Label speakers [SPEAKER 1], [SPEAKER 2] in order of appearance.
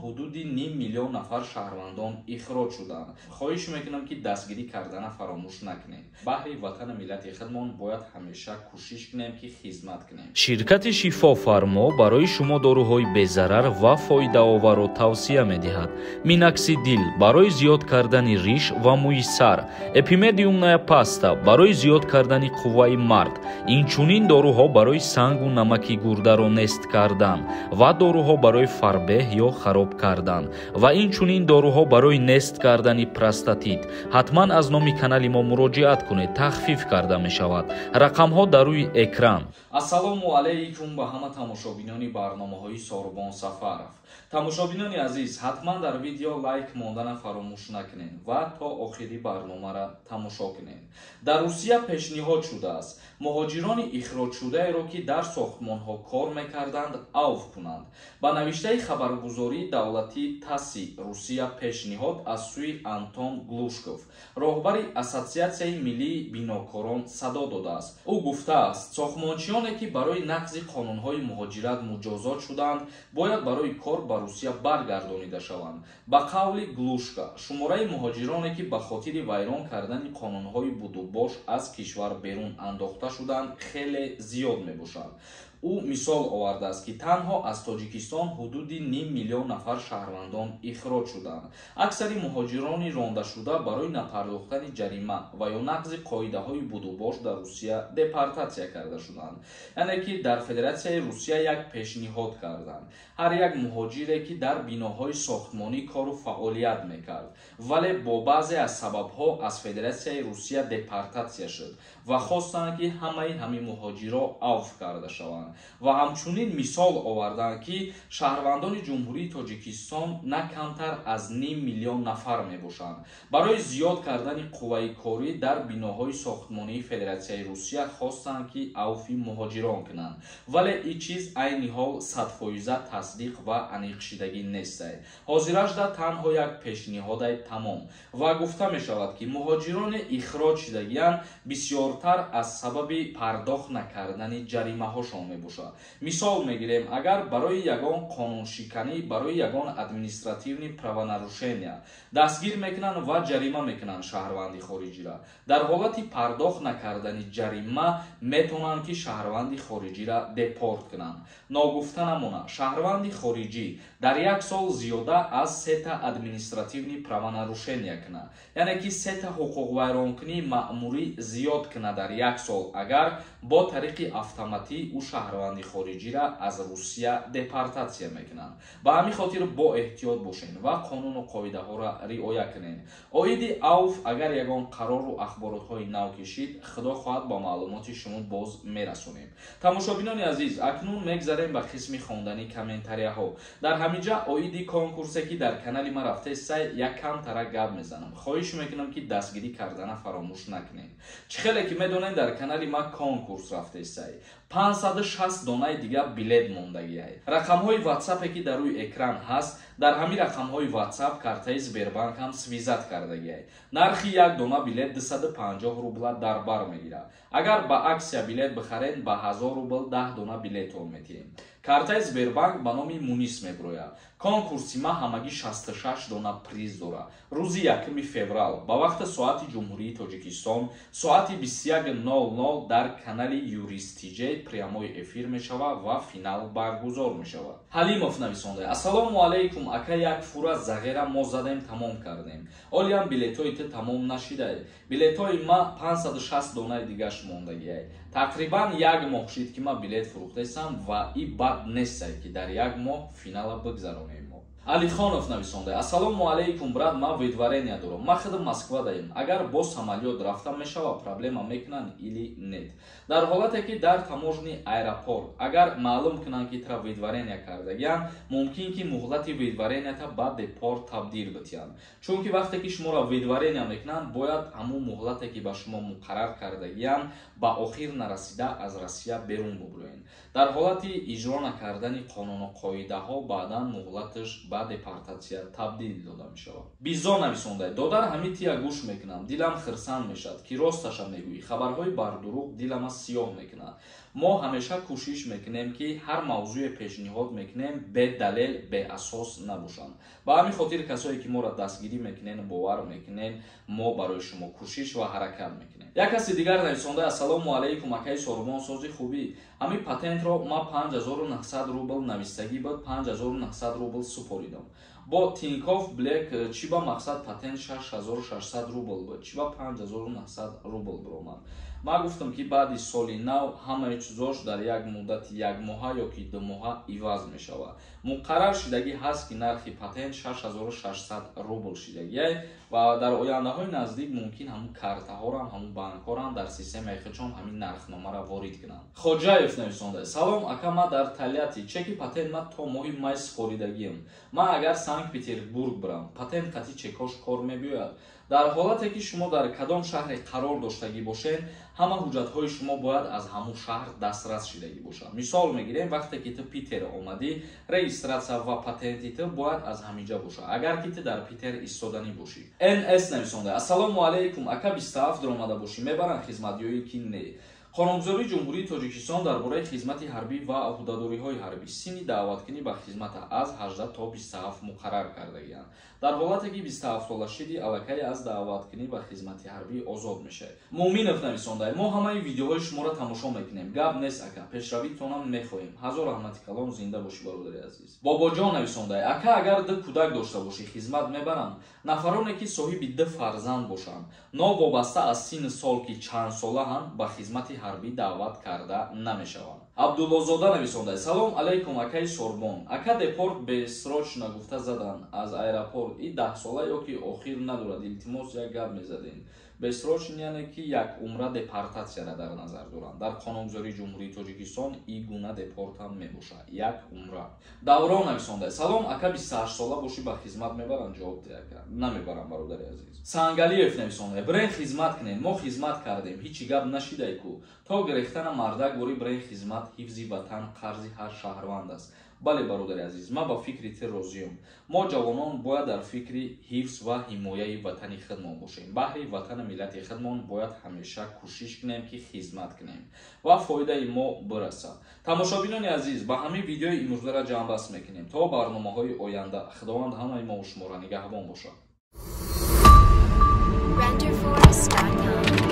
[SPEAKER 1] Ҳудуди ним миллион нафар шаҳрвандон ихроҷ шуданд. Хоҳиш мекунам, ки дастгирӣ кардана фаромӯш накунед. Баҳри ватану миллати худмон бояд ҳамеша кӯшиш кунем, ки хизмат кунем.
[SPEAKER 2] Ширкати Шифофармо барои шумо доруҳои безарар ва фоидаоварро тавсия медиҳад: Миноксидил барои зиёд кардани риш ва мӯи сар, Эпимедиумная паста барои зиёд кардани қувваи мард, инчунин доруҳо барои сангу намаки гурдаро нест кардан ва доруҳо барои фарбеҳ ё хароб кардан ва инчунин доруҳо барои нест кардани простатит. Ҳатман аз номи канали мо муроҷиат кунед, тахфиф карда мешавад. Рақамҳо дар рӯи экран.
[SPEAKER 1] Ассалому алайкум ба ҳама тамошобинони барномаҳои Сорубон Сафаров. Тамошобинони азиз, ҳатман дар видео лайк мондана фаромӯш накунед ва то охири барномаро тамошо кунед. Дар Русия пешниҳод шудааст, муҳоҷирони ихроҷшудаеро, ки дар сохтмонҳо кор мекарданд, авф кунанд. Ба навиштаи хабаргузории давлатии ТАССи Русия, пешниҳод аз сӯи Антон Глушков, роҳбари Ассотсиатсияи миллии бинокорон, садо додааст. Ӯ гуфтааст, сохтмончиёне, ки барои нақзи қонунҳои муҳоҷират муҷозот шудаанд, бояд барои кор ба Русия баргардонида шаванд. Ба қавли Глушко, шумораи муҳоҷироне, ки ба хотири вайрон кардани қонунҳои будубош аз кишвар берун андохта шуданд, хеле зиёд мебошанд. Ӯ мисол овардааст, ки танҳо аз Тоҷикистон ҳудуди ним миллион нафар шаҳрвандон ихроҷ шуданд. Аксари муҳоҷирони рондашуда барои напардохтани ҷарима ва ё нақзи қоидаҳои будубош дар Русия депортатсия карда шуданд. Яъне ки дар Федератсияи Русия як пешниҳод карданд: ҳар як муҳоҷире, ки дар биноҳои сохтмонӣ кору фаъолият мекард, вале бо баъзе аз сабабҳо аз Федератсияи Русия депортатсия шуд, ва хостанд, ки ҳамаи ҳамин муҳоҷиро авф карда шаванд. Ва ҳамчунин мисол оварданд, ки шаҳрвандони Ҷумҳурии Тоҷикистон на камтар аз ним миллион нафар мебошанд. Барои зиёд кардани қувваи корӣ дар биноҳои сохтмонии Федератсияи Русия хостанд, ки авфи муҳоҷирон кунанд, вале ин чиз айни ҳол 100-фоиза тасдиқ ва аниқшидагӣ нестай. Ҳозиражда танҳо як пешниҳодай, тамом. Ва гуфта мешавад, ки муҳоҷирони ихроҷ шидагиянд бисёртар аз сабаби пардохт накардани ҷаримаҳошон мебошад. Мисол мегирем: агар барои ягон қонуншиканӣ, барои ягон административный правонарушения дастгир мекунанд ва ҷарима мекунанд шаҳрванди хориҷира, дар ҳолати пардохт накардани ҷарима метавонанд, ки шаҳрванди хориҷира депорт кунанд. Ногуфта намона, шаҳрванди хориҷӣ дар як сол зиёда аз сета административный правонарушения кунад, яъне ки сета ҳуқуқвайронкунии маъмурӣ зиёд кунад дар як сол агар, бо тариқи автоматӣ ӯ шаҳрванди хориҷира аз Русия депортатсия мекунанд. Ба ҳамин хотир бо эҳтиёт бошед ва қонуну қоидаҳоро риоя кунед. Оиди авф агар ягон қарору ахборотҳои нав кишид, худо хоҳад, ба маълумоти шумо боз мерасонем. Тамошобинони азиз, акнун мегзарем ба қисми хондани комментарияҳо. Дар ҳамин ҷа оиди конкурсе, ки дар канали ма рафтесай, як камтара гап мезанам. Хоҳиш мекунам, ки дастгирӣ кардана фаромӯш накунед. Чӣ хеле ки медонед, дар канали ма конкурс рафтесай, 560 донаи дигар билет мондагиай. Рақамҳои Ватсапе, ки дар рӯи экран ҳаст, дар ҳамин рақамҳои Ватсап картаи Сбербанк ҳам связать кардагиай. Нархи як дона билет 250 рубла дар бар мегирад. Агар ба акция билет бихаред, ба 1000 рубл 10 дона билетон метиҳем. Картаи Сбербанк ба номи Мунис мебирояд. Конкурси ма ҳамагӣ 66 дона приз дорад. Рӯзи 1 феврал ба вақти соати Ҷумҳурии Тоҷикистон соати 21:00 дар канали Юристиҷ прямой эфир мешавад ва финал баргузор мешавад. Ҳалимов нависонда: «Ассалому алайкум, ака, як фура зағера мо задем, тамом кардем, олиам билетҳои ту тамом нашидай?» Билетҳои ма 560 донаи дигаш мондагиай. Тақрибан як моҳ шид, ки ман билет фурӯхтаистам, ва и бад нестай, ки дар як моҳ финала бигзаронем мо. Алихонов нависонда: «Ассалому алайкум, брат, ман выдворения дорам, ман худ Москва даем, агар бо самолёт рафта мешава, проблема мекунанд или нет?» Дар ҳолате ки дар таможни аэропорт агар маълум кунанд, ки тра выдворения кардагиянд, мумкин ки муҳлати выдворенията ба депорт табдил битиҳанд, чунки вақте ки шуморо выдворения мекунанд, бояд ҳамун муҳлате, ки ба шумо муқаррар кардагиянд, ба охир. нарасида аз Россия берун бубурӯед. Дар ҳолати иҷро накардани қонуну қоидаҳо баъдан муҳлаташ ба депортатсия табдил дода мешавад. Бизо нависонда: додар, ҳами тия гӯш мекунам, дилам хирсанд мешавад, ки росташа мегӯӣ. Хабарҳои бардурӯғ дилама сиёҳ мекунад. Мо ҳамеша кӯшиш мекунем, ки ҳар мавзӯе пешниҳод мекунем, бедалел, беасос набошанд. Ба ҳамин хотир касое ки моро дастгирӣ мекунен, бовар мекунен, мо барои шумо кӯшиш ва ҳаракат мекунем. Як каси дигар нависонда: ассалому алайкум, акаи Сорбон, сози хубӣ? Ҳамин патентро ма 5900 рубл навистагӣ буд, 5900 рубл супоридам. Бо Тинькофф Блэк чӣ ба мақсад патент 6600 рубл буд, чӣ ба 5900 рубл биромад? Ман гуфтам, ки баъди соли нав ҳамаи чизош дар як муддати як моҳа ё ки 2 моҳа иваз мешавад. Муқаррар шидагӣ ҳаст, ки нархи патент 6600 рубл шидагиай ва дар ояндаҳои наздик мумкин ҳамун картаҳорам, ҳамун банкҳорам дар системаи худшон ҳамин нархномаро ворид кунанд. Хоҷаев нависонда: салом, ака, ман дар Тольятти, чеки патент ман то моҳи май супоридагиам. Ман агар Санкт Петербург бирам, патент қати чекош кор мебиёяд? Дар ҳолате ки шумо дар кадом шаҳре қарор доштагӣ бошед, ҳама ҳуҷҷатҳои шумо бояд аз ҳамун шаҳр дастрас шидагӣ бошад. Мисол мегирем, вақте ки ту Питер омадӣ, регистратсия ва патенти ту бояд аз ҳаминҷа бошад, агар ки ту дар Питер истоданӣ бошӣ. Нс нависонда: ассалому алайкум, ака, 27 даромада бошӣ, мебаранд хизмат ё ки не? Қонунгузории Ҷумҳурии Тоҷикистон дар бораи хизмати ҳарбӣ ва ӯҳдадориҳои ҳарбӣ синни даъваткунӣ ба хизмата аз 18 то 27 муқаррар кардагианд. Дар ҳолате ки 27 сола шидӣ, аллакай аз даъваткунӣ ба хизмати ҳарбӣ озод мешавед. Муъминов нависонда: мо ҳамаи видеоҳои шуморо тамошо мекунем, гап нест, ака, пешравитонам мехоҳем. Ҳазор раҳмати калон, зинда бошӣ, бародари азиз. Бобоҷон нависонда: ака, агар ду кӯдак дошта бошӣ, хизмат мебаранд? Нафароне ки соҳиби ду фарзанд бошанд, новобаста аз синну сол ки чанд солаанд, ба хизмати ҳарбӣ даъват карда намешаванд. Абдуллозода нависонда: салом алайкум, акаи Сорбон. Ака, депорт бессрочно гуфта задан аз аэропорт, и 10 сола ё ки охир надорад? Илтимос, як гап мезадем. Бессрочно яъне ки як умра депортатсияра дар назар доранд. Дар қонунгузории Ҷумҳурии Тоҷикистон и гуна депортам мебошад, як умра. Даврон нависонда: салом, ака, 28 сола бошӣ, ба хизмат мебаранд? Ҷавоб де, ака. Намебарам, бародари азиз. Сангалиев нависонда: бирен, хизмат кунем, мо хизмат кардем, ҳичи гап нашидай ку, то гирехтана мардак бори бирен хизмат. Ҳифзи ватан қарзи ҳар шаҳрванд аст. Бале, бародари азиз, ман ба фикри ту розиём. Мо ҷавонон бояд дар фикри ҳифз ва ҳимояи ватани худмон бошем. Баҳри ватану миллати худмон бояд ҳамеша кӯшиш кунем, ки хизмат кунем ва фоидаи мо бирасад. Тамошобинони азиз, ба ҳамин видеои имрӯзаро ҷамъбаст мекунем. То барномаҳои оянда Худованд ҳамаи мо шуморо нигаҳбон бошад.
[SPEAKER 3] Renderforest.com.